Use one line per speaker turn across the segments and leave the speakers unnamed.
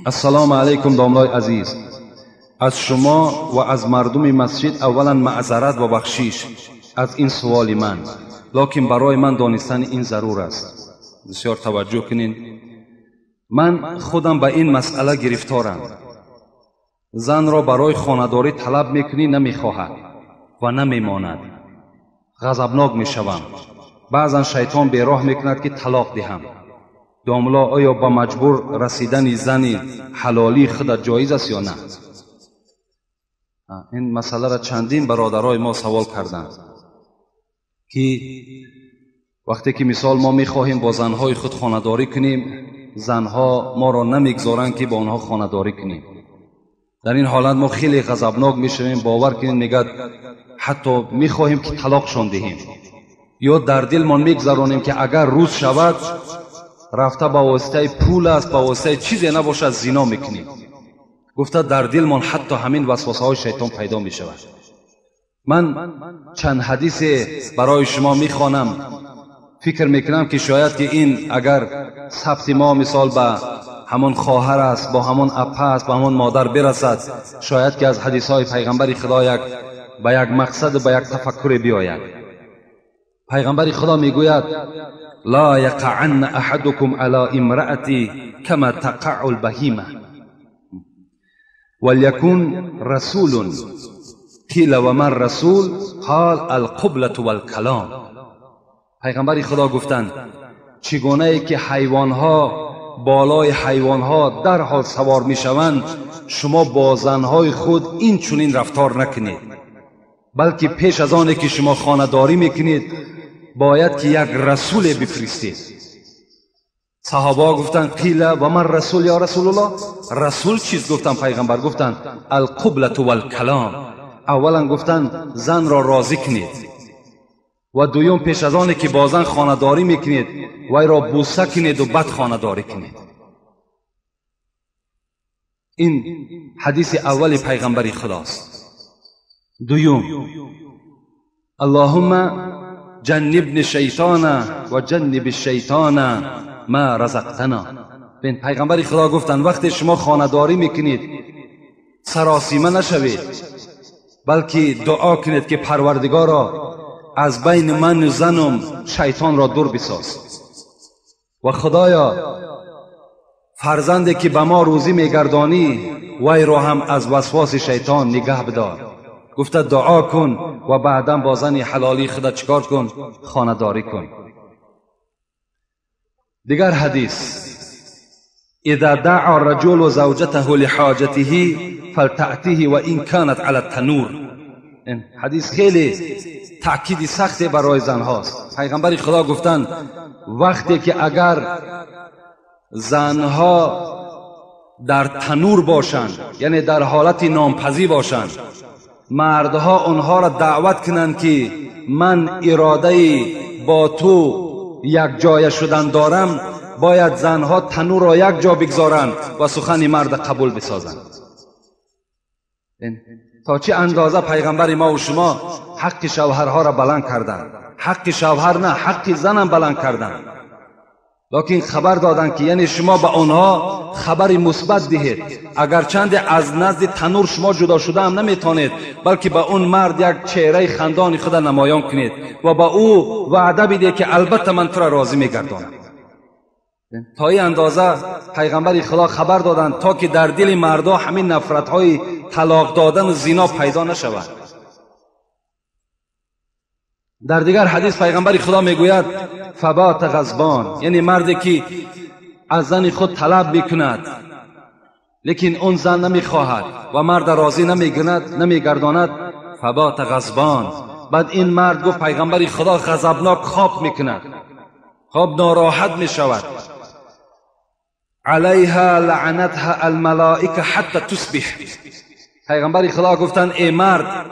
Ассалому алайкум, домлои азиз. Аз шумо ва аз мардуми масҷид аввалан маъзарат ва бахшиш аз ин суоли ман, лекин барои ман донистани ин зарур аст. Бисёр таваҷҷӯҳ кунед. Ман худам ба ин масъала гирифторам. Занро барои хонадорӣ талаб мекунӣ, намехоҳад ва намемонад. Ғазабнок мешавам. Баъзан шайтон бероҳ мекунад, ки талоқ диҳам. Домло, оё ба маҷбур расидани зани ҳалолии худат ҷоиз аст ё на? Ин масъаларо чандин бародарои мо савол карданд, ки вақте ки мисол мо мехоҳем бо занҳои худ хонадорӣ кунем, занҳо моро намегзоранд, ки бо онҳо хонадорӣ кунем. Дар ин ҳолат мо хеле ғазабнок мешавем, бовар кунед, мегӯяд, ҳатто мехоҳем, ки талоқшон диҳем, ё дар дилмон мегзаронем, ки агар рӯз шавад, рафта ба воситаи пул аст, ба воситаи чизе набошад, зино мекунем. Гуфта дар дилмон ҳатто ҳамин васвасаҳои шайтон пайдо мешавад. Ман чанд ҳадисе барои шумо мехонам. Фикр мекунам, ки шояд ки ин агар сабти мо мисол ба ҳамон хоҳар аст, бо ҳамон апа аст, ба ҳамон модар бирасад, шояд ки аз ҳадисҳои пайғамбари Худо як ба як мақсад, ба як тафаккуре биёяд. Пайғамбари Худо мегӯяд: ла яқаанна аҳадукум ала имраати кама тақаъу лбаҳима валякун расулун қила ва ман расул қол алқублату валкалом. Пайғамбари Худо гуфтанд, чӣ гунае ки ҳайвонҳо болои ҳайвонҳо дарҳол савор мешаванд, шумо бо занҳои худ ин чунин рафтор накунед, балки пеш аз оне ки шумо хонадорӣ мекунед, бояд ки як расуле бифиристед. Саҳобаҳо гуфтанд: қила ва ман расул ё расулуллоҳ? Расул чиз? Гуфтанд пайғамбар, гуфтанд: алқублату валкалом. Аввалан гуфтанд, занро розӣ кунед, ва дуюм, пеш аз оне ки бо зан хонадорӣ мекунед, вайро бӯса кунеду баъд хонадорӣ кунед. Ин ҳадиси аввали пайғамбари Худост. Дуюм: аллоҳумма ҷаннибни шайтона ва ҷанниби шайтона ма разақтана. Бин, пайғамбари Худо гуфтанд, вақте шумо хонадорӣ мекунед, саросима нашавед, балки дуо кунед, ки Парвардигоро, аз байни ману занум шайтонро дур бисоз, ва Худоё, фарзанде ки ба мо рӯзӣ мегардонӣ, вайро ҳам аз васвоси шайтон нигаҳ бидор. Гуфта дуо кун ва баъдан бо зани ҳалолии худат чикор кун? Хонадорӣ кун. Дигар ҳадис: إذا دعا الرجل زوجته لحاجته فلتأته وإن كانت على التنور. این حدیث خیلی تأکید سختی برای زنهاست. پیغمبر خدا گفتند وقتی که اگر زنها در تنور باشند، یعنی در حالت نامپزی باشند، مردها آنها را دعوت کنند که من اراده با تو یک جای شدن دارم، باید زنها تنور را یک جا بگذارند و سخن مرد قبول بسازند. تا چه اندازه پیغمبر ما و شما حق شوهرها را بلند کردند. حق شوهر نه، حق زنم بلند کردند، لکن خبر دادند که یعنی شما به آنها خبر مثبت دهید، اگرچند از نزد تنور شما جدا شده هم نمیتونید، بلکه به اون مرد یک چهره خندان خود نمایان کنید و به او وعده بدید که البته من تو را راضی میگردانم. تا این اندازه پیغمبر خدا خبر دادند تا که در دل مردا همین نفرت های طلاق دادن و زنا پیدا نشود. در دیگر حدیث پیغمبر خدا میگوید فبات غضبان، یعنی مردی که از زن خود طلب میکند لیکن اون زن نمیخواهد و مرد راضی نمیگرداند، فبات غضبان. بعد این مرد گفت پیغمبر خدا غضبناک خواب میکند، خواب ناراحت میشود. علیها لعنتها الملائکه حتی تصبح. پیغمبر خدا گفتند ای مرد،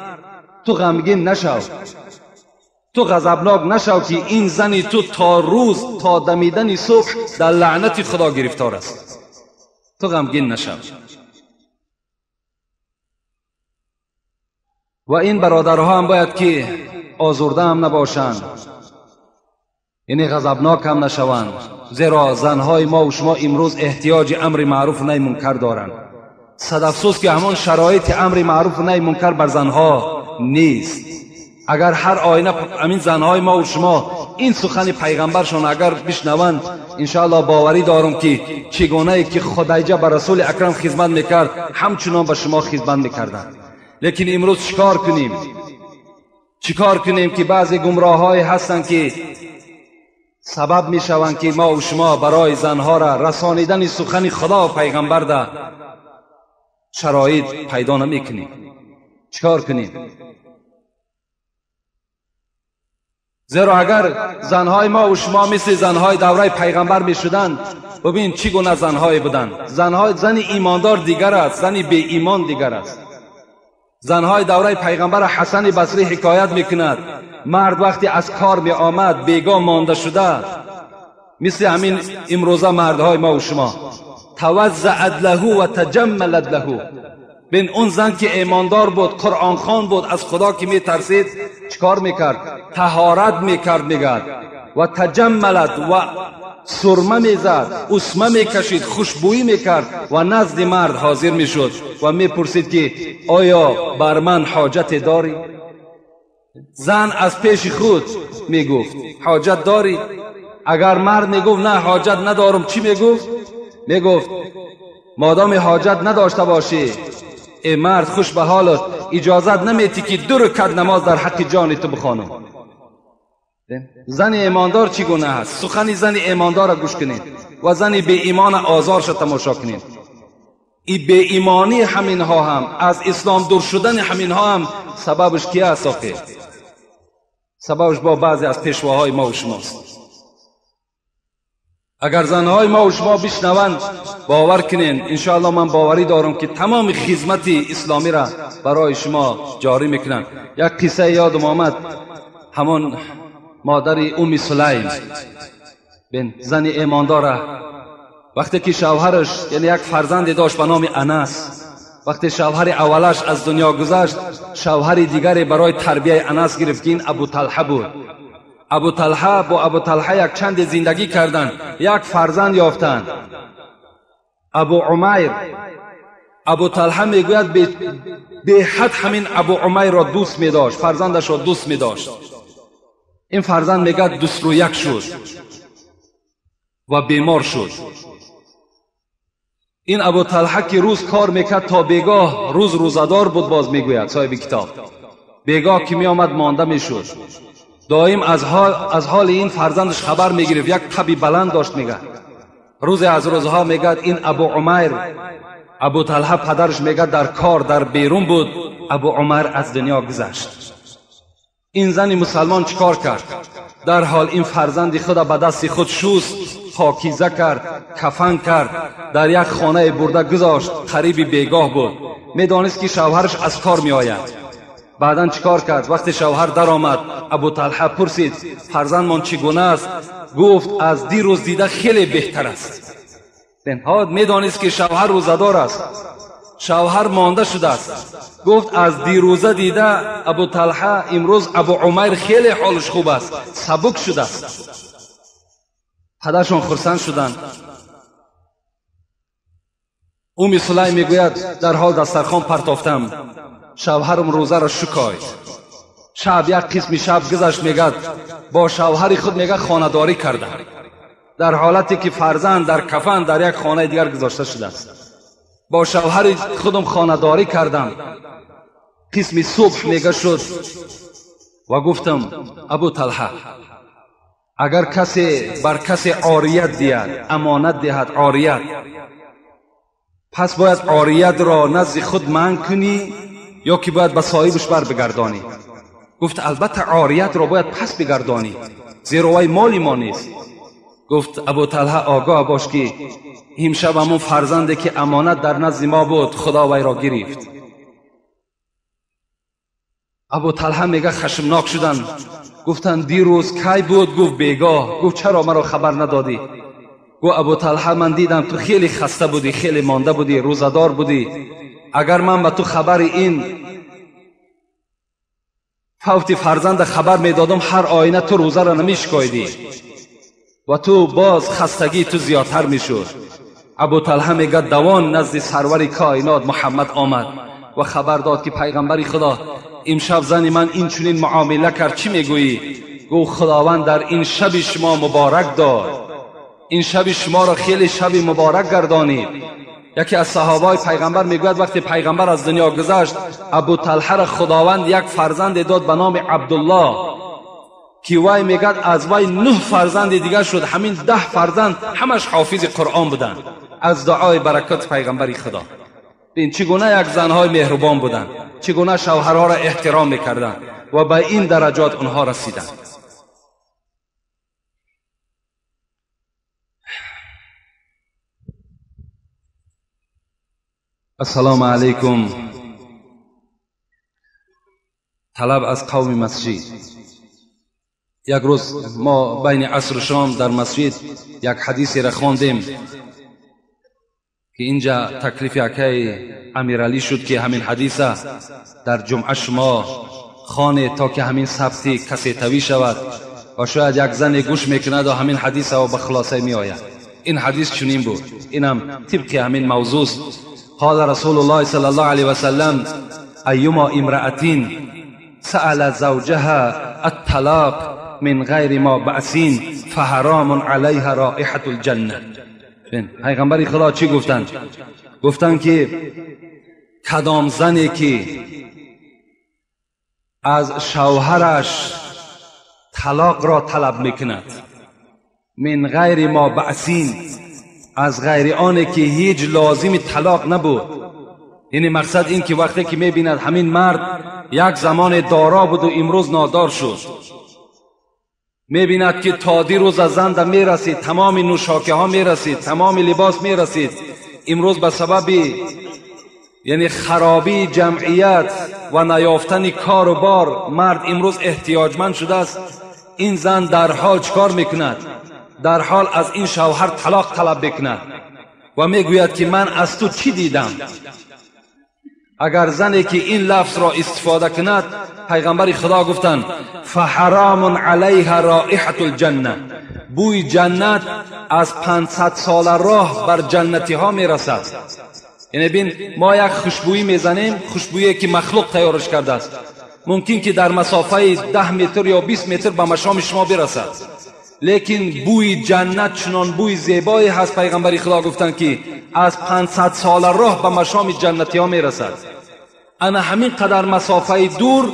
تو غمگین نشو، تو غضبناک نشو که این زنی تو تا روز، تا دمیدن صبح در لعنت خدا گرفتار است، تو غمگین نشو. و این برادرها هم باید که آزرده هم نباشند، Яъне ғазабнок ҳам нашаванд, зеро занҳои мо ва шумо имрӯз эҳтиёҷи амри маъруф наҳи мункар доранд. Сад афсӯс ки ҳамон шароити амри маъруф наҳи мункар бар занҳо нест. Агар ҳар оина ҳамин занҳои мо ва шумо ин сухани пайғамбаршон агар бишнаванд, иншоаллоҳ боварӣ дорам ки чӣ гунае ки Худайҷа ба расули акрам хизмат мекард, ҳамчунон ба шумо хизмат мекарданд. Лекин имрӯз чикор кунем? Чикор кунем ки баъзе гумроҳҳое ҳастанд ки сабаб мешаванд ки мо ва шумо барои занҳоро расонидани сухани худо ва пайғамбар да шароит пайдо намекунем. Чикор кунем? Зеро агар занҳои мо ва шумо мисли занҳои давраи пайғамбар мешуданд, бибин чӣ гуна занҳое буданд. Зани имондор дигар аст, зани беимон дигар аст. Занҳои давраи пайғамбар Ҳасани Басрӣ ҳикоят мекунад, мард вақте аз кор меомад бегоҳ монда шуда, мисли ҳамин имрӯза мардҳои мо ва шумо, таваззаат лаҳу ва таҷаммалат лаҳу. Бин он зан ки имондор буд, қуръонхон буд, аз худо ки метарсид, чикор мекард? Таҳорат мекард, мегӯяд, ва таҷаммалат, ва сурма мезад, усма мекашид, хушбӯӣ мекард ва назди мард ҳозир мешуд ва мепурсид ки оё бар ман ҳоҷате дорӣ? Зан аз пеши худ мегуфт ҳоҷат дорӣ? Агар мард мегуфт на, ҳоҷат надорам, чӣ мегуфт? Мегуфт модоми ҳоҷат надошта бошӣ, эй мард, хуш ба ҳолат, иҷозат наметӣ ки 2 ракат намоз дар ҳаққи ҷони ту бихонам. Зани имондор чӣ гуна аст? Сухани зани имондорро гӯш кунед ва зани беимона озорша тамошо кунед. И беимонии ҳаминҳо ҳам, аз ислом дур шудани ҳаминҳо ҳам сабабаш ки аст? Охир сабабаш бо баъзе аз пешвоҳои мо ва шумост. Агар занҳои мо ва шумо бишнаванд, бовар кунед, иншоаллоҳ ман боварӣ дорам ки тамоми хизмати исломиро барои шумо ҷорӣ мекунанд. Як қиссае ёдам омад, ҳамон модари Умми Сулайм, бин зани имондора, вақте ки шавҳараш, яъне як фарзанде дошт ба номи Анас, вақте шавҳари аввалаш аз дунё гузашт, шавҳари дигаре барои тарбияи Анас гирифт ки ин Абу Талҳа буд. Абу Талҳа бо Абу Талҳа як чанде зиндагӣ карданд, як фарзанд ёфтанд, Абу Умайр. Абу Талҳа мегӯяд беҳад ҳамин Абу Умайрро дӯст медошт, фарзандашро дӯст медошт. Ин фарзанд мегӯяд 21 шуд ва бемор шуд. Ин Абу Талҳа ки рӯз кор мекард то бегоҳ, рӯз рӯзадор буд, боз мегӯяд соҳиби китоб, бегоҳ ки меомад монда мешуд. Доим аз ҳоли ин фарзандаш хабар мегирифт, як таби баланд дошт. Мегӯяд рӯзе аз рӯзҳо мегӯяд ин Абу Умайр, Абу Талҳа падараш мегӯяд дар кор дар берун буд, Абу Умайр аз дунё гузашт. Ин зани мусалмон чӣ кор кард? Дарҳол ин фарзанди худро ба дасти худ шуст, покиза кард, кафан кард, дар як хонае бурда гузошт. Қариби бегоҳ буд, медонист ки шавҳараш аз кор меояд. Баъдан чӣ кор кард? Вақте шавҳар даромад, Абу Талҳа пурсид фарзандмон чӣ гуна аст? Гуфт аз дирӯз дида хеле беҳтар аст. Медонист ки шавҳар рӯзадор аст, шавҳар монда шудааст. Гуфт аз дирӯза дида Абу Талҳа имрӯз Абу Умайр хеле ҳолаш хуб аст, сабук шудааст. Падаршон хурсанд шуданд. Умми Сулайм мегӯяд дарҳол дастархон партофтам, шавҳарам рӯзаро шукоид. Шаб як қисми шаб гузашт, мегӯяд бо шавҳари худ мегӯяд хонадорӣ кардам, дар ҳолате ки фарзанд дар кафан дар як хонаи дигар гузошта шудааст. Бо шавҳари худам хонадорӣ кардам. Қисми субҳ мега шуд ва гуфтам Абу Талҳа, агар касе бар касе орият диҳад, амонат диҳад, орият, пас бояд ориятро назди худ манъ кунӣ ё ки бояд ба соҳибаш бар бигардонӣ? Гуфт албатта ориятро бояд пас бигардонӣ, зеро вай моли мо нест. Гуфт Абу Талҳа огоҳ бош ки имшаб ҳамон фарзанде ки амонат дар назди мо буд, худо вайро гирифт. Абу Талҳа мега хашмнок шуданд, гуфтанд дирӯз кай буд? Гуфт бегоҳ. Гуфт чаро маро хабар надодӣ? Гуфт Абу Талҳа ман дидам ту хеле хаста будӣ, хеле монда будӣ, рӯзадор будӣ. Агар ман ба ту хабари ин фавти фарзанда хабар медодам, ҳар оина ту рӯзаро намешикоидӣ. و تو باز خستگی تو زیادتر میشد. ابو طلحه میگه دوان نزد سرور کائنات محمد آمد و خبر داد که پیغمبر خدا امشب زن من این چنین معامله کرد، چی میگویی؟ گفت خداوند در این شب شما مبارک داد، این شب شما را خیلی شب مبارک گردانید. یکی از صحابای پیغمبر میگوید وقتی پیغمبر از دنیا گذشت، ابو طلحه را خداوند یک فرزند داد به نام عبدالله که وی میگد از وی 9 فرزند دیگر شد. همین 10 فرزند همش حافظ قرآن بودند از دعای برکت پیغمبر خدا. ببین چگونه یک زنهای مهربان بودند، چگونه شوهرها را احترام میکردند و به این درجات آنها رسیدند. السلام علیکم. طلب از قوم مسجد. یک روز ما بین عصر و شام در مسجد یک حدیثی را خواندیم که اینجا تکلیف یکی امیرعلی شد که همین حدیث در جمعه شما خوانید تا که همین ثبتی کسی توی شود و شاید یک زن گوش میکند و همین حدیث و به خلاصه می آید. این حدیث چنین بود، اینم طبق همین موضوع است. قال رسول الله صلی الله علیه و سلم ایما امرأة سأل زوجها الطلاق من غیر ما بأس فحرام علیها رائحة الجنة. پیغمبر خدا چی گفتند؟ گفتند که کدام زنی که از شوهرش طلاق را طلب میکند، من غیر ما بأس، از غیر آنه که هیچ لازم طلاق نبود. یعنی مقصد این که وقتی که میبیند همین مرد یک زمان دارا بود و امروز نادار شد، میبیند که تا دیروز از زن میرسید، تمام نوشاکه ها میرسید، تمام لباس میرسید، امروز به سبب یعنی خرابی جمعیت و نیافتن کار و بار مرد امروز احتیاجمند شده است. این زن در حال چکار میکند؟ در حال از این شوهر طلاق طلب بکند و میگوید که من از تو چی دیدم؟ اگر زنی که این لفظ را استفاده کند، پیغمبر خدا گفتند فحرام علیها رائحة الجنه، بوی جنت از 500 سال راه بر جنتی ها میرسد. یعنی بین ما یک خوشبویی میزنیم، خوشبویی که مخلوق تیارش کرده است، ممکن که در مسافه 10 متر یا 20 متر به مشام شما برسد، لیکن بوی جنت چنان بوی زیبایی هست، پیغمبر خدا گفتند که از 500 سال راه به مشام جنتی ها میرسد. انا همین قدر مسافه دور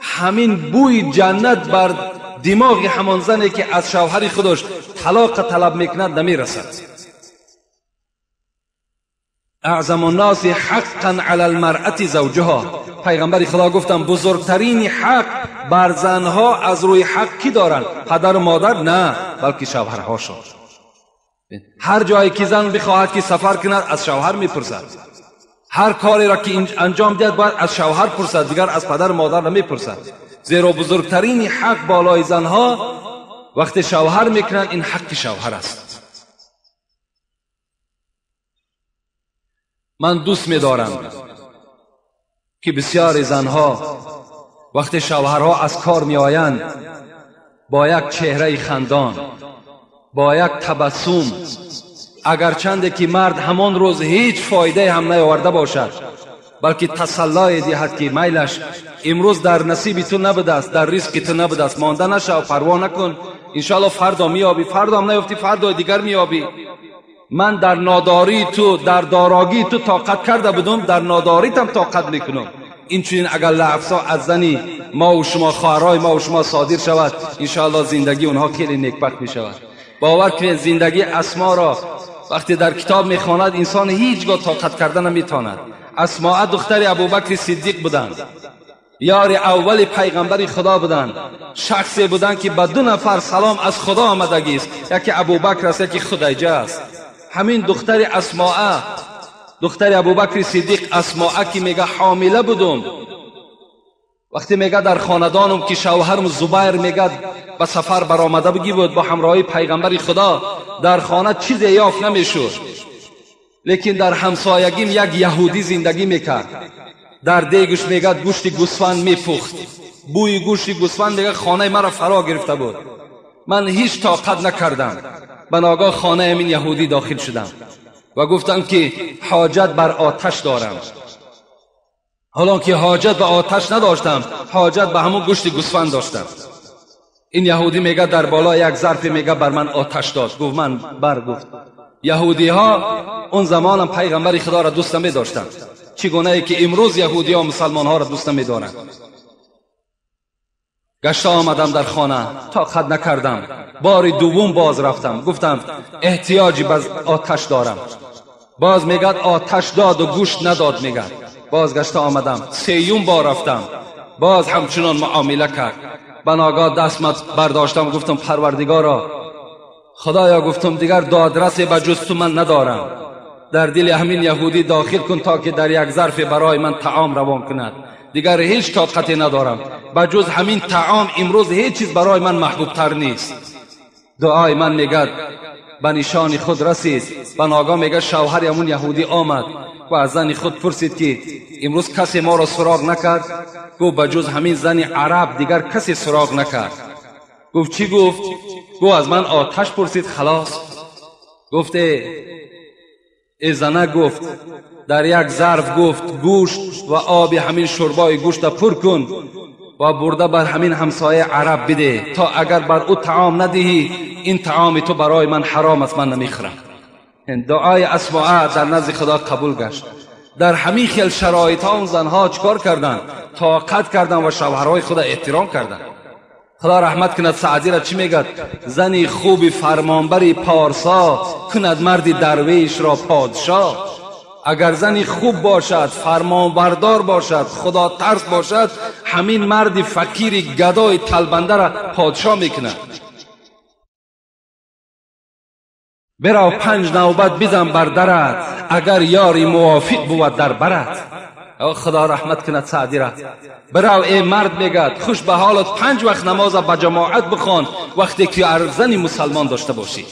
همین بوی جنت بر دماغ همان زنی که از شوهر خودش طلاق طلب میکند نمیرسد. اعظم الناس حقا علی المرأة زوجها، پیغمبر خدا گفتم بزرگترین حق بر زنها از روی حق کی دارند؟ پدر و مادر نه، بلکه شوهرهاشان. هر جایی که زن بخواهد که سفر کند از شوهر میپرسد، هر کاری را که انجام دهد باید از شوهر پرسد، دیگر از پدر و مادر نمیپرسد. زیرا بزرگترین حق بالای زنها وقتی شوهر میکنند این حق شوهر است. من دوست میدارم که بسیار زنها وقتی شوهرها از کار میآیند با یک چهره خندان، با یک تبسم، اگرچند که مرد همان روز هیچ فایده هم نیاورده باشد، بلکه تسلای دهد که میلش امروز در نصیب تو نبوده است، در رزق تو نبوده است، مانده نشو، پروا نکن، انشاءالله فردا میابی، فردا هم نیافتی فردا دیگر میابی. من در ناداری تو، در داراگی تو طاقت کرده بودم، در ناداریتم طاقت میکنم. این چنین اگر لفظا از زنی ما و شما، خواهرای ما و شما صادر شود، انشاءالله زندگی اونها خیلی نیکبخت میشود. باور کنید زندگی اسما را وقتی در کتاب میخواند انسان هیچگاه طاقت کردن نمیتواند. اسماء دختر ابوبکر صدیق بودند، یار اول پیغمبر خدا بودند، شخصی بودند که به 2 نفر سلام از خدا آمدگی است، یکی ابوبکر است، یکی خدیجه است. همین دختر اسماء، دختر ابوبکر صدیق اسماء که میگه حامله بودم، وقتی میگه در خاندانم که شوهرم زبیر میگه به سفر برآمده بگی بود با همراهی پیغمبر خدا، در خانه چیزی یافت نمیشد، لیکن در همسایگیم یک یهودی زندگی میکرد، در دیگش میگه گوشت گوسفند میپخت، بوی گوشت گوسفند میگه خانه مرا فرا گرفته بود. من هیچ طاقت نکردم. به ناگاه خانه همین یهودی داخل شدم و گفتم که حاجت بر آتش دارم. حالا که حاجت به آتش نداشتم، حاجت به همون گوشت گوسفند داشتم. این یهودی میگه در بالا یک ظرفی میگه بر من آتش داد. گفت من بر گفت. یهودی ها اون زمانم پیغمبر خدا را دوست نمی داشتند، چگونه ای که امروز یهودی ها مسلمان ها را دوست نمی دارند. گشت آمدم در خانه، طاقت نکردم. بار دوم باز رفتم، گفتم احتیاجی به آتش دارم. باز میگه آتش داد و گوشت نداد. میگه باز گشت آمدم، سیوم بار رفتم، باز همچنان معامله کرد. بناگاه دستمت برداشتم، گفتم پروردگارا خدایا، گفتم دیگر دادرسی به جز تو من ندارم، در دل همین یهودی داخل کن تا که در یک ظرف برای من طعام روان کند. دیگر هیچ طاقتی ندارم، به جز همین طعام امروز هیچ چیز برای من محبوب تر نیست. دعای من میگه به نشان خود رسید. بناگاه میگه شوهر همون یهودی آمد و از زن خود پرسید که امروز کسی ما را سراغ نکرد؟ گفت به جز همین زن عرب دیگر کسی سراغ نکرد. گفت چی گفت؟ گفت از من آتش پرسید خلاص. گفت ای زنه، گفت در یک ظرف گفت گوشت و آب همین شربای گوشت پر کن و برده بر همین همسایه عرب بده تا اگر بر او طعام ندهی این طعام تو برای من حرام است، من نمیخورم. دعای اسماء در نزد خدا قبول گشت. در همین خیل شرایط ها اون زنها چکار کردند؟ طاقت کردند و شوهرهای خود احترام کردند. خدا رحمت کند سعدی را چی میگد؟ زنی خوبی فرمانبری پارسا کند مردی درویش را پادشاه. اگر زنی خوب باشد، فرمانبردار باشد، خدا ترس باشد، همین مرد فقیر گدای تلبنده را پادشاه میکند. برو 5 نوبت بزن بر درت، اگر یاری موافق بود در برت. خدا رحمت کند سعدی را. برو ای مرد میگد خوش به حالت 5 وقت نماز با جماعت بخوان وقتی که زنی مسلمان داشته باشی.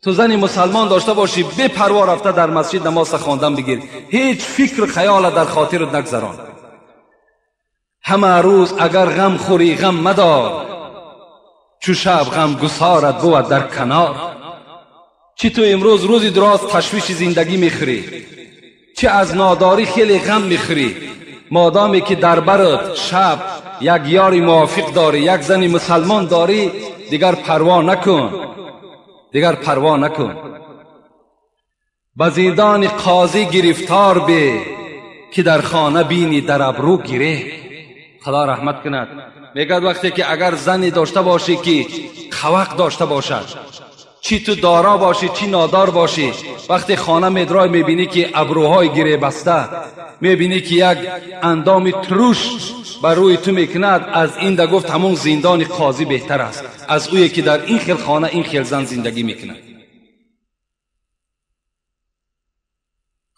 تو زنی مسلمان داشته باشی، بی پروا رفته در مسجد نماز خواندن بگیر، هیچ فکر خیال در خاطرت نگذران. همه روز اگر غم خوری غم مدار، چو شب غم گسارت بود در کنار. چی تو امروز روزی دراز تشویش زندگی میخوری، چی از ناداری خیلی غم میخوری، مادامی که در برت شب یک یاری موافق داری، یک زنی مسلمان داری، دیگر پروا نکن، دیگر پروا نکن. به زندان قاضی گرفتار بی که در خانه بینی در ابرو گیره. خدا رحمت کند. میگد وقتی که اگر زنی داشته باشی که خوق داشته باشد، چی تو دارا باشی چی نادار باشی، وقتی خانه میدرای میبینی که ابروهای گره بسته، میبینی که یک اندام تروش بر روی تو میکند، از این ده گفت همون زندان قاضی بهتر است از اویی که در این خیل خانه این خیل زن زندگی میکند.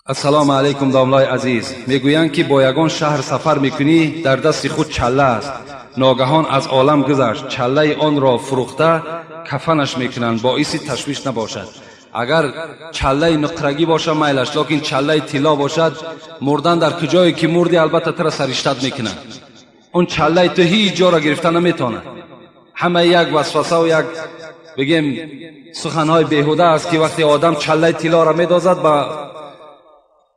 السلام علیکم داملای عزیز. میگویند که با یگان شهر سفر میکنی در دست خود چله است، ناگهان از عالم گذشت، چله آن را فروخته کفنش میکنند، باعث تشویش نباشد. اگر چله نقرگی باشه میلش، لکن چله طلا باشد مردن در کجایی که مردی البته تر سرشتت میکنند. اون چله تو هیچ جا را گرفته نمیتونه. همه یک وسوسه و یک بگیم سخنهای بیهوده است که وقتی آدم چله طلا را میدازد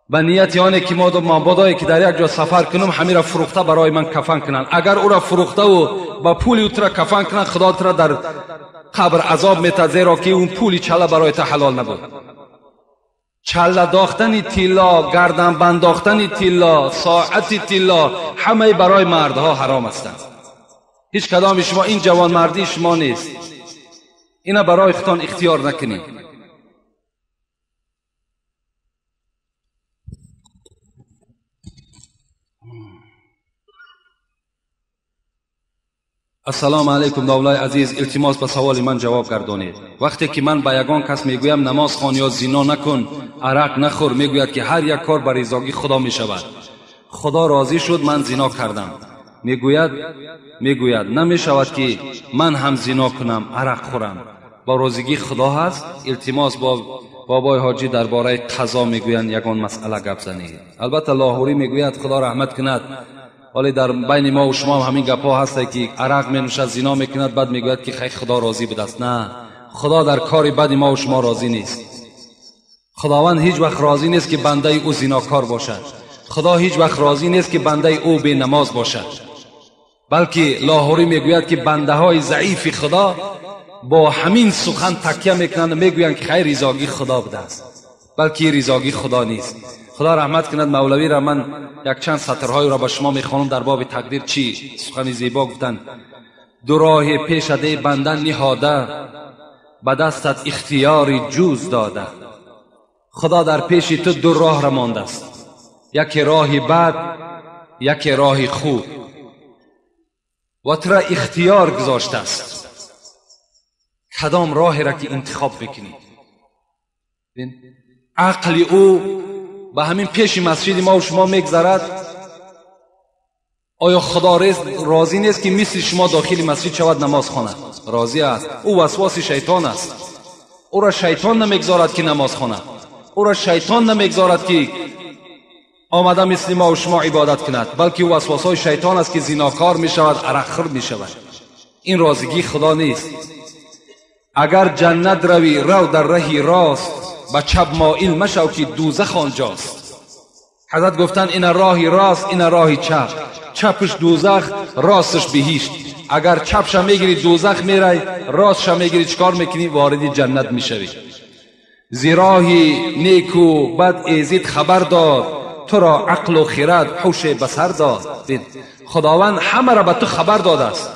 با نیت آنه که ما مابادایی که در یک جا سفر کنم همین را فروخته برای من کفن کنند. اگر او را فروخته و با پولی او را کفن کنند، خدا تر در قبر عذاب میته، زیرا که اون پولی چله برای تا حلال نبود. چله داختن طلا، گردن بنداختن طلا، ساعت طلا، همه برای مردها حرام هستند. هیچ کدام شما این جوان مردی شما نیست، اینا برای خودتان اختیار نکنید. السلام علیکم داولای عزیز، التماس به سوال من جواب گردانید. وقتی که من به یگان کس میگویم نماز خوان یا زنا نکن، عرق نخور، میگوید که هر یک کار بر رضاگی خدا میشود. خدا راضی شد من زنا کردم. میگوید نمیشود که من هم زنا کنم، عرق خورم. با راضیگی خدا هست. التماس با بابای حاجی درباره قضا میگویند یگان مسئله گپ زنید. البته لاهوری میگوید خدا رحمت کند، ولی در بین ما و شما هم همین گپا هست که عرق می نوشد، زنا میکند، بعد میگوید که خیر خدا راضی بوده است. نه، خدا در کار بد ما و شما راضی نیست. خداوند هیچ وقت راضی نیست که بنده او زناکار باشد. خدا هیچ وقت راضی نیست که بنده او بی نماز باشد. بلکه لاهوری میگوید که بنده های ضعیف خدا با همین سخن تکیه میکنند و میگویند که خیر رضاگی خدا بوده است، بلکه رضاگی خدا نیست. خدا رحمت کند مولوی را. من یک چند سطرهای را به شما میخوانم در باب تقدیر چی سخن زیبا گفتند. دو راه پیش ای بنده نهاده، به دستت اختیاری جوز داده. خدا در پیش تو دو راه را مانده است، یکی راه بد، یکی راه خوب، و تو را اختیار گذاشته است کدام راه را که انتخاب بکنی. عقل او به همین پیش مسجد ما و شما میگذرد. آیا خدا راضی نیست که مثل شما داخل مسجد شود نماز خواند؟ راضی است. او وسواس شیطان است. او را شیطان نمیگذارد که نماز خواند. او را شیطان نمیگذارد که آمده مثل ما و شما عبادت کند، بلکه او وسواس های شیطان است که زیناکار می شود، عرق خور می شود. این راضیگی خدا نیست. اگر جنت روی رو در رهی راست، به چپ مائل مشو که دوزخ آنجاست. حضرت گفتن این راهی راست، این راهی چپ. چپش دوزخ، راستش بهشت. اگر چپش میگیری دوزخ میری، راستش میگیری چیکار میکنی؟ وارد جنت میشوی. زیراهی نیکو بد ایزید خبر داد، تو را عقل و خرد هوش بصر داد. خداوند همه را به تو خبر داده است.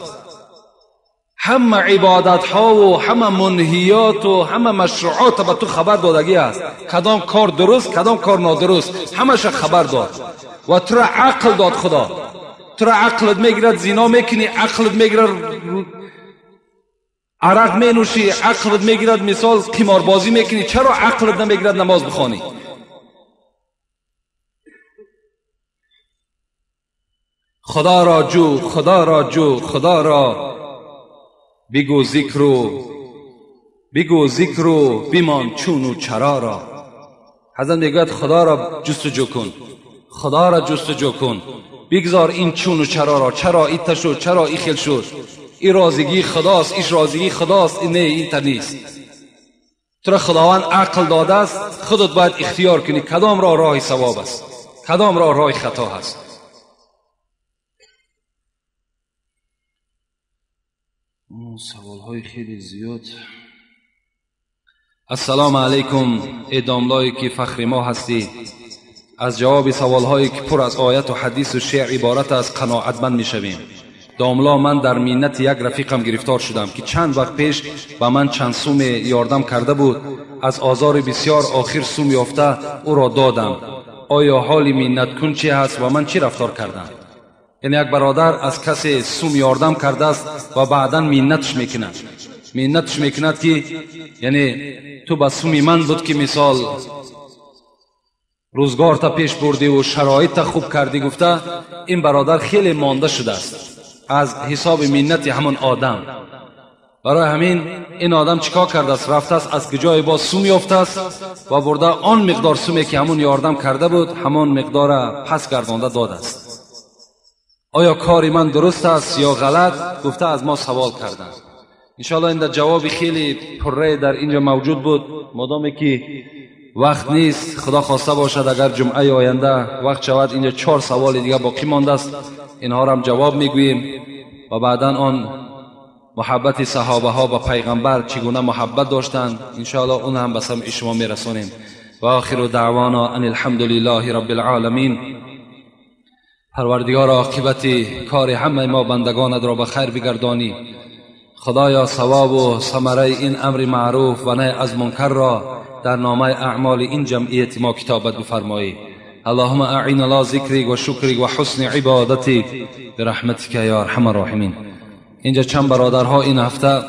همه عبادت ها و همه منهیات و همه مشروعات به تو خبر دادگی است. کدام کار درست، کدام کار نادرست، همش خبر داد و تو را عقل داد. خدا تو را عقلت میگیرد زنا میکنی، عقلت میگیرد عرق مینوشی، عقلت میگیرد مثال قماربازی میکنی. چرا عقلت نمیگیرد نماز بخوانی؟ خدا را جو، خدا را جو، خدا را بگو ذکر و بگو ذکر و بمان چون و چرا را. حضرت میگوید خدا را جستجو کن، خدا را جستجو کن، بگذار این چون و چرا را. چرا ایت شد، چرا ای خیل شد، این رازگی خداست، ایش رازگی خداست، این نه این تا نیست. تو را خداوند عقل داده است، خودت باید اختیار کنی کدام راه راه ثواب است، کدام راه راه خطا هست. سوالهای خیلی زیاد. السلام علیکم ای داملایی که فخر ما هستی. از جواب سوالهایی که پر از آیت و حدیث و شعر عبارت از قناعتمند میشویم. داملا من در مینت یک رفیقم گرفتار شدم که چند وقت پیش به من چند سوم یاردم کرده بود. از آزار بسیار آخر سوم یافته او را دادم. آیا حال مینت کن چی هست و من چی رفتار کردم؟ یعنی یک برادر از کسی سوم یاردم کرده است و بعدا مینتش میکند، مینتش میکند که یعنی تو به سومی من بود که مثال روزگار تا پیش بردی و شرایط تا خوب کردی گفته. این برادر خیلی مانده شده است از حساب مینت همون آدم. برای همین این آدم چیکار کرده است؟ رفته است از جای باز سوم یافته است و برده آن مقدار سومی که همون یاردم کرده بود همان مقدار پس گردانده داده است. آیا کار من درست است یا غلط؟ گفته از ما سوال کردند. انشاءالله این در جواب خیلی پره در اینجا موجود بود. مادامی که وقت نیست، خدا خواسته باشد اگر جمعه آینده وقت شود اینجا 4 سوال دیگه باقی مانده است، اینها را هم جواب میگوییم و بعدا آن محبت صحابه ها با پیغمبر چگونه محبت داشتند انشاءالله اون هم به سمع شما میرسانیم. و آخر دعوانا ان الحمد لله رب العالمین. پروردگار عاقبت کار همه ما بندگانت را به خیر بگردانی. خدایا ثواب و ثمره این امر معروف و نهی از منکر را در نامه اعمال این جمعیت ما کتابت بفرمایی. اللهم اعین علی ذکرک و شکرک و حسن عبادتک برحمتک یا ارحم الراحمین. اینجا چند برادرها این هفته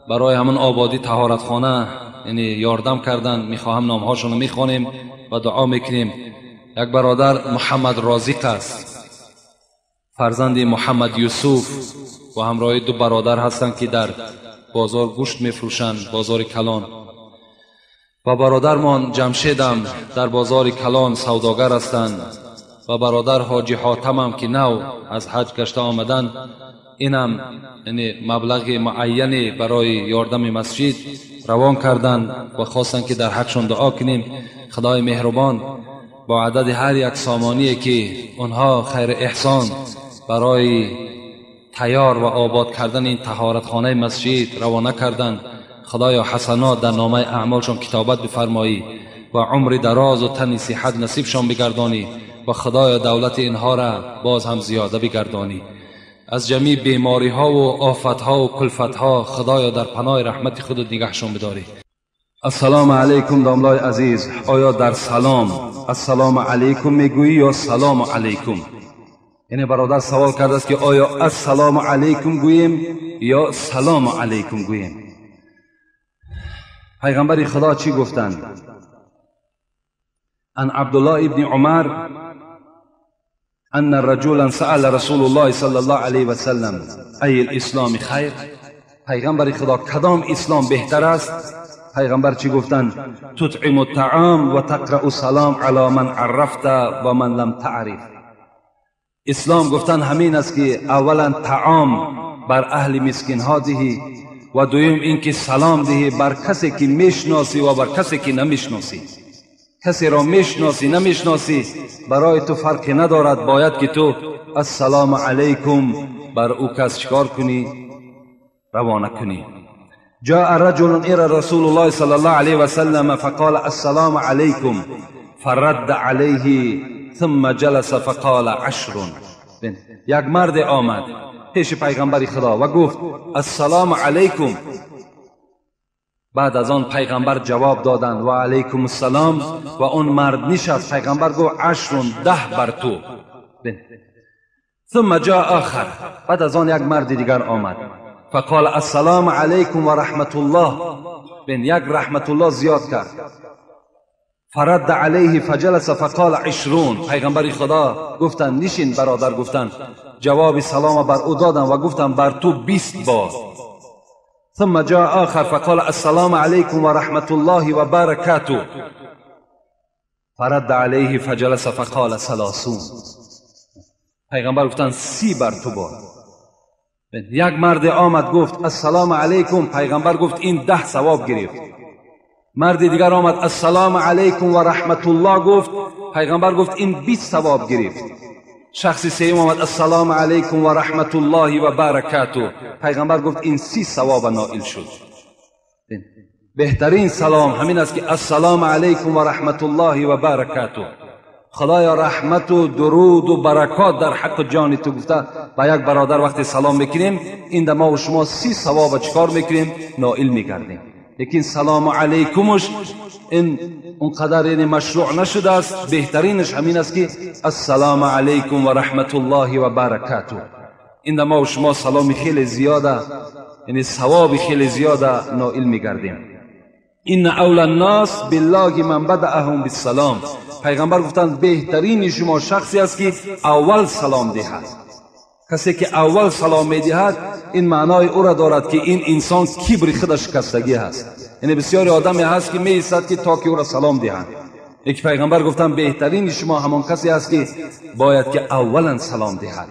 برای همون آبادی طهارتخانه یعنی یاردم کردن، میخواهم نامهاشون رو میخوانیم و دعا میکنیم. یک برادر محمد رازق است، فرزند محمد یوسف، و همراه 2 برادر هستند که در بازار گوشت میفروشند، بازار کلان. و برادرمان جمشیدم در بازار کلان سوداگر هستند. و برادر حاجی حاتم هم که نو از حج گشته آمدن، اینم یعنی مبلغ معینی برای یاردم مسجد روان کردن و خواستن که در حقشون دعا کنیم. خدای مهربان با عدد هر یک سامانی که آنها خیر احسان برای تیار و آباد کردن این طهارتخانه مسجد روانه کردند، خدایا حسنات در نامه اعمالشان کتابت بفرمایی و عمر دراز و تن صحت نصیبشان بگردانی و خدایا دولت اینها را باز هم زیاده بگردانی. از جمیع بیماری ها و آفت ها و کلفت ها خدایا در پناه رحمت خود نگهشان بداری. السلام علیکم داملای عزیز، آیا در سلام السلام علیکم میگویی یا سلام علیکم؟ یعنی برادر سوال کرده است که آیا السلام علیکم گوییم یا سلام علیکم گوییم؟ پیغمبر خدا چی گفتند؟ ان عبدالله ابن عمر ان رجلا سأل رسول الله صلی الله علیه و سلم ای الاسلام خیر. پیغمبر خدا کدام اسلام بهتر است؟ پیغمبر چی گفتند؟ تطعم الطعام و تقرأ السلام علی من عرفت و من لم تعرف. اسلام گفتن همین است که اولا طعام بر اهل مسکین ها دهی و دویم اینکه سلام دهی بر کسی که میشناسی و بر کسی که نمیشناسی. کسی را میشناسی نمیشناسی برای تو فرقی ندارد، باید که تو السلام علیکم بر او کس چکار کنی؟ روانه کنی. جاء رجل الى رسول الله صلی الله علیه و سلم فقال السلام علیکم فرد علیه ثم جلس فقال عشر. یک مرد آمد پیش پیغمبر خدا و گفت السلام علیکم. بعد از آن پیغمبر جواب دادند و علیکم السلام و اون مرد نشست. پیغمبر گفت عشر، 10 بر تو. ثم جاء آخر، بعد از آن یک مرد دیگر آمد فقال السلام علیکم و رحمت الله. یک رحمت الله زیاد کرد. فرد علیه فجلس فقال 20. پیغمبر خدا گفتند نشین برادر، گفتند جواب سلام بر او دادم و گفتم بر تو 20 بار. ثم جاء آخر فقال السلام علیکم و رحمت الله و برکاته فرد علیه فجلس فقال 30. پیغمبر گفتند 30 بر تو بار. یک مرد آمد گفت السلام علیکم، پیغمبر گفت این 10 ثواب گرفت. مرد دیگر آمد السلام علیکم و رحمت الله گفت، پیغمبر گفت این 20 ثواب گرفت. شخص سوم آمد السلام علیکم و رحمت الله و برکاته، پیغمبر گفت این 30 ثواب نائل شد. بهترین سلام همین است که السلام علیکم و رحمت الله و برکاته. خدایا رحمت و درود و برکات در حق جان تو گفته با یک برادر وقتی سلام میکنیم این ما و شما 30 ثواب چکار میکنیم؟ نائل میگردیم. لیکن سلام علیکمش این اونقدر یعنی مشروع نشده است. بهترینش همین است که السلام علیکم و رحمت الله و برکاته. این ما و شما سلام خیلی زیاده، یعنی ثواب خیلی زیاده نائل میگردیم. این اولی الناس بالله من بدأهم بالسلام. پیغمبر گفتند بهترین شما شخصی است که اول سلام دهد. کسی که اول سلام میدهد این معنای او را دارد که این انسان کبر خودش شکستگی هست. یعنی بسیاری آدمی هست که میایستد که تا که او را سلام دهند. یک پیغمبر گفتند بهترین شما همان کسی است که باید که اولا سلام دهد،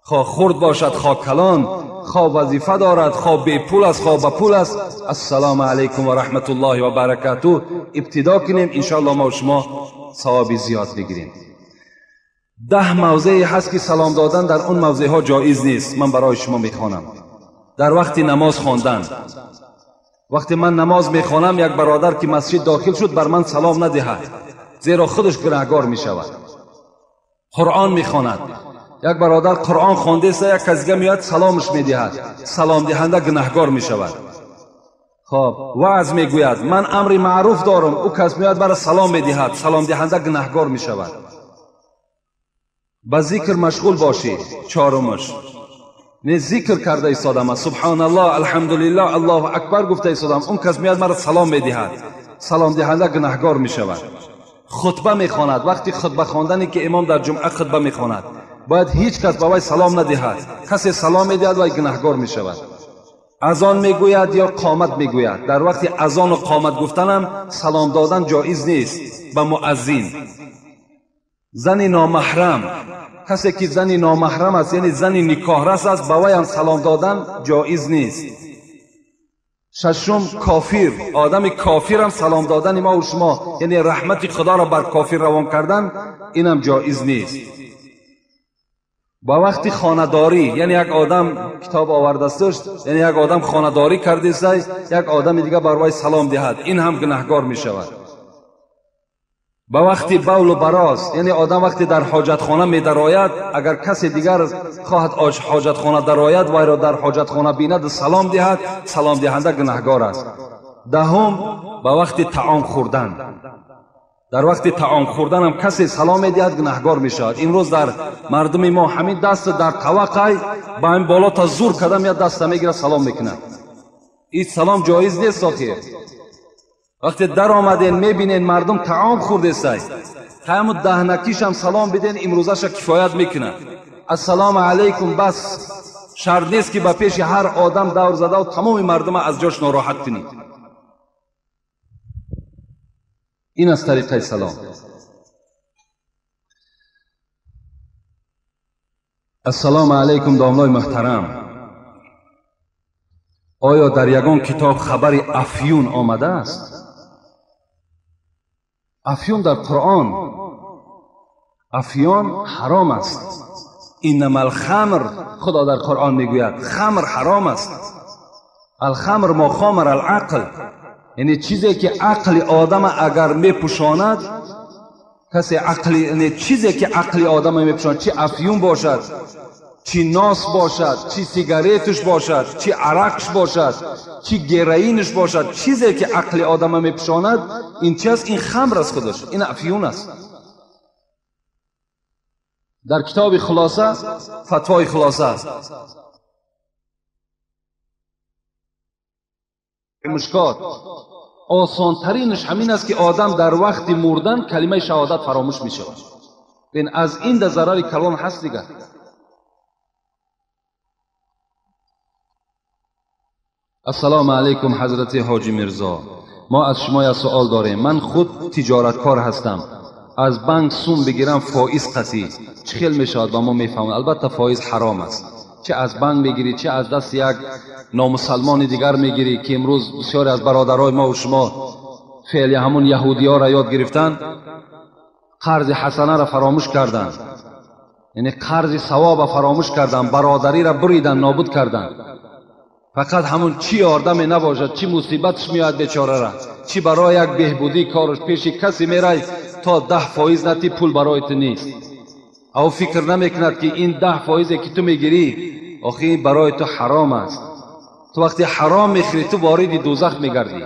خواه خرد باشد خواه کلان، خواه وظیفه دارد خواه بی پول است خواه با پول است. السلام علیکم و رحمت الله و برکاته ابتدا کنیم، انشاءالله ما و شما ثواب زیاد بگیریم. 10 موضعی هست که سلام دادن در اون موضع ها جایز نیست. من برای شما میخوانم. در وقت نماز خواندن، وقتی من نماز میخوانم یک برادر که مسجد داخل شد بر من سلام ندهد، زیرا خودش گناهگار میشود. قرآن میخواند، یک برادر قرآن خوانده است، یک کس دیگه میاد سلامش میدهد، سلام دهنده گناهگار میشود. خب وعظ میگوید من امر معروف دارم، او کس میاد برای سلام میدهد، سلام دهنده گناهگار میشود. با ذکر مشغول باشی. چهارمش نه ذکر کرده ایستادم، سبحان الله الحمدلله الله اکبر گفته ایستادم، اون کس میاد مرا سلام میدهد، سلام دهنده گناهگار میشود. خطبه میخواند، وقتی خطبه خواندنی که امام در جمعه خطبه میخواند باید هیچ کس به وی سلام ندهد، کسی سلام میدهد وی گناهگار میشود. اذان میگوید یا قامت میگوید، در وقتی اذان و قامت گفتنم سلام دادن جایز نیست به مؤذن. Зани номаҳрам, касе ки зани номаҳрам аст, яъне зани никоҳрас аст, ба вай ҳам салом додан ҷоиз нест. Шашум, кофир. Одами кофир ҳам салом додани мо ва шумо, яъне раҳмати худоро бар кофир равон кардан, инам ҷоиз нест. Ба вақти хонадорӣ, яъне як одам китоб овардасташ, яъне як одам хонадорӣ кардест, як одами дига бар вай салом диҳад, ин ҳам гунаҳгор мешавад. Ба вақти бавлу бароз, яъне одам вақте дар ҳоҷатхона медарояд, агар касе дигар хоҳад ҳоҷатхона дарояд, вайро дар ҳоҷатхона бинад салом диҳад, саломдиҳанда гунаҳгор аст. Даҳум, ба вақти таом хӯрдан. Дар вақти таом хӯрдан ҳам касе салом медиҳад, гунаҳгор мешавад. Имрӯз дар мардуми мо ҳамин даст дар таваққай ба ҳамин боло та зур карда меяд, даста мегирад, салом мекунад. Ин салом ҷоиз нест. Охир вақте дар омаден мебинен мардум таом хӯрдесай, ҳаму даҳнакишам салом биден, имрӯзаша кифоят мекунад. Ассалому алайкум, бас шарт нест ки ба пеши ҳар одам давр задаву тамоми мардума аз ҷош нороҳат кунӣ. Ин аз тариқаи салом. Ассалому алайкум, домлои муҳтарам. Оё дар ягон китоб хабари афюн омадааст? Афюн дар Қуръон. Афюн ҳаром аст. Иннама алхамр, Худо дар Қуръон мегӯяд, хамр ҳаром аст. Алхамр мо хомар алақл, яъне чизе ки ақли одама агар мепӯшонад, касе ақли, яъне чизе ки ақли одама мепӯшонад, чи афюн бошад, чи нос бошад, чи сигаретуш бошад, чи арақш бошад, чи героинш бошад, чизе ки ақли одама мепӯшонад, ин чи аст? Ин хамр аст худаш, ин афюн аст. Дар китоби хулоса, фатвои хулоса аст. Мушкот осонтаринаш ҳамин аст ки одам дар вақти мурдан калимаи шаҳодат фаромӯш мешавад. Бин аз ин да зарари калон ҳаст дигар. Ассалому алайкум, ҳазрати ҳоҷи Мирзо. Мо аз шумо як суол дорем. Ман худ тиҷораткор ҳастам. Аз банк сум бигирам фоиз қатъӣ чӣ хел мешавад? Ба мо мефаҳмад. Албатта фоиз ҳаром аст. Чӣ аз банк мегирӣ, чӣ аз дасти як номусалмони дигар мегирӣ, ки имрӯз бисёре аз бародарои мо ва шумо феъли ҳамун яҳудиёро ёд гирифтанд, қарзи ҳасанаро фаромӯш карданд, яъне қарзи савоба фаромӯш карданд, бародариро буридан, нобуд карданд. Фақат ҳамун чӣ ёрдаме набошад, чӣ мусибатш меояд бечорара, чӣ барои як беҳбудии кораш пеши касе мерай, то 10% натӣ пул барои ту нест. Ав фикр намекунад ки ин 10% ки ту мегирӣ, охи ин барои ту ҳаром аст. Ту вақте ҳаром мехӯрӣ, ту вориди дӯзах мегардӣ.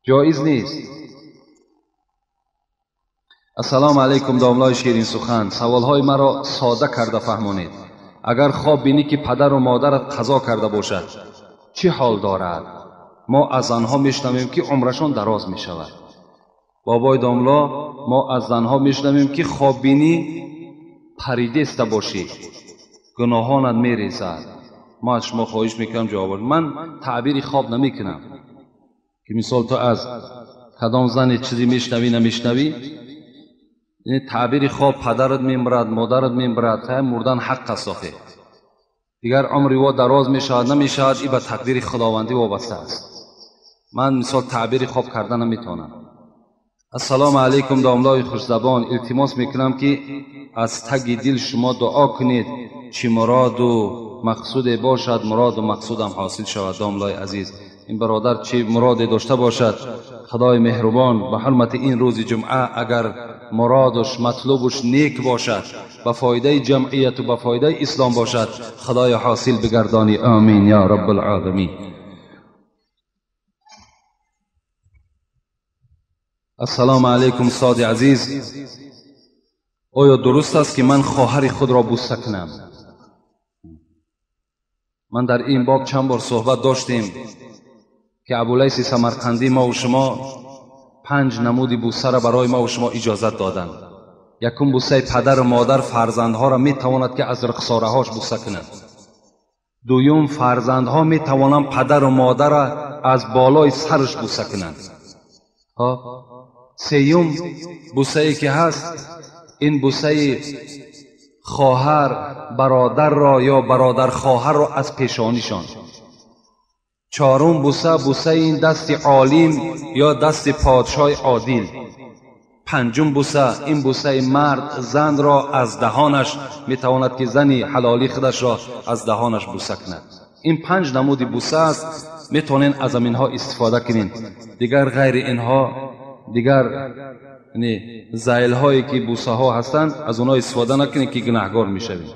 Ҷоиз нест. Ассалому алайкум, домлои ширинсухан. Саволҳои маро сода карда фаҳмонед. Агар хоб бинӣ ки падару модарат қазо карда бошад, чӣ ҳол дорад? Мо аз занҳо мешунавем ки умрашон дароз мешавад. Бобои домло, мо аз занҳо мешунавем ки хоб бинӣ паридеста бошӣ, гуноҳонат мерезад. Мо аз шумо хоҳиш мекунам ҷавоб. Ман таъбири хоб намекунам ки мисол ту аз кадом зане чизе мешунавӣ намешунавӣ. Таъбири хоб падарат мемирад, модарат мемирад, мурдан ҳақ аст охир. Дигар умри во дароз мешавад намешавад, ин ба тақдири худовандӣ вобаста аст. Ман мисол таъбири хоб карда наметавонам. Ассалому алайкум, домлои хушзабон. Илтимос мекунам ки аз таги дил шумо дуо кунед, чӣ муроду мақсуде бошад, муроду мақсудам ҳосил шавад. Домлои азиз, ин бародар чӣ муроде дошта бошад, худои меҳрубон ба ҳурмати ин рӯзи ҷумъа агар муродуш матлубуш нек бошад, ба фоидаи ҷамъияту ба фоидаи ислом бошад, худоё ҳосил бигардонӣ. Амин ё раббулоламин. Ассалому алайкум, устоди азиз. Оё дуруст аст ки ман хоҳари худро бӯса кунам? Ман дар ин боб чанд бор суҳбат доштем ки Абулайси Самарқандӣ мо ва шумо 5 намуди бӯсаро барои мо ва шумо иҷозат доданд. Якум, бӯсаи падару модар фарзандҳоро метавонад ки аз рухсораҳош бӯса кунад. Дуюм, фарзандҳо метавонанд падару модарро аз болои сараш бӯса кунанд. Сеюм бусае ки ҳаст, ин бусаи хоҳар бародарро ё бародар хоҳарро аз пешонишон. Чорум буса, бусаи ин дасти олим ё дасти подшоҳи одил. Панҷум буса, ин бусаи мард занро аз даҳонаш метавонад ки зани ҳалолии худашро аз даҳонаш буса кунад. Ин панҷ намуди буса аст, метавонед аз аминҳо истифода кунед. Дигар ғайри инҳо, дигар зайлҳое ки бусаҳо ҳастанд, аз онҳо истифода накунед ки гунаҳгор мешавед.